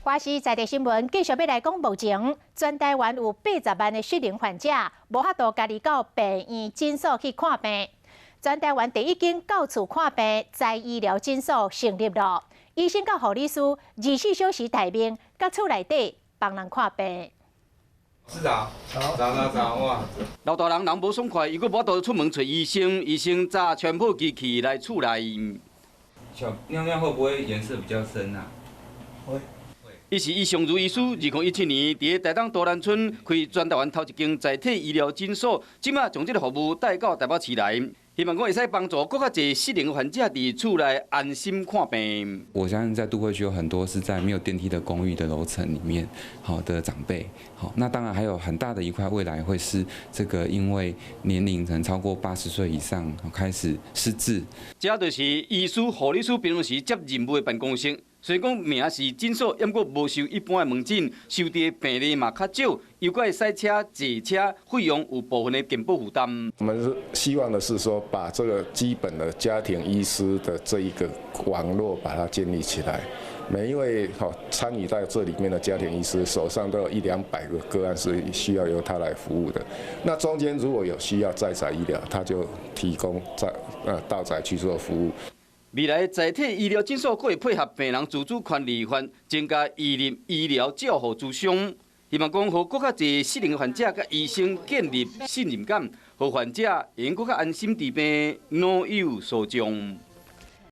華視在地新聞繼續欲來講，目前全台灣有80萬的失能患者，無法度家己到病院診所去看病。全台灣第一間到厝看病宅醫療診所成立了，醫生佮護理師24小時待命，佇厝內底幫人看病。是早，早早早哇！老大人人無爽快，伊閣無法度出門揣醫生，醫生揸全部機器來厝內。小尿尿會不會顏色比較深啊？會。伊是伊尚如醫師，2017年佇咧台東多蘭村開全台灣頭一間在體醫療診所，這馬將這个服務帶到台北市來，希望講會使幫助閣較濟失能患者佇厝內安心看病。我相信在都會區有很多是在沒有電梯的公寓的樓層裡面，好的長輩，好，那當然還有很大的一塊未來會是這個，因為年齡層超過80歲以上開始失智。這就是醫師、護理師平常時接任務的辦公室。雖然講名是診所，毋過無受一般的門診，收治的病例嘛較少，又閣會駛車、坐車，費用有部分的健保負擔。我們是希望的是說，把這個基本的家庭醫師的這一個網絡把它建立起來。每一位好參與在這裡面的家庭醫師手上都有一兩百個個案是需要由他來服務的。那中間如果有需要在宅醫療，他就提供在到宅去做服務。未來在體醫療診所閣會配合病人自主權利法，增加醫療醫療照護諮商，希望講予閣較濟失能患者佮醫生建立信任感，予患者會用閣較安心治病，老有所終。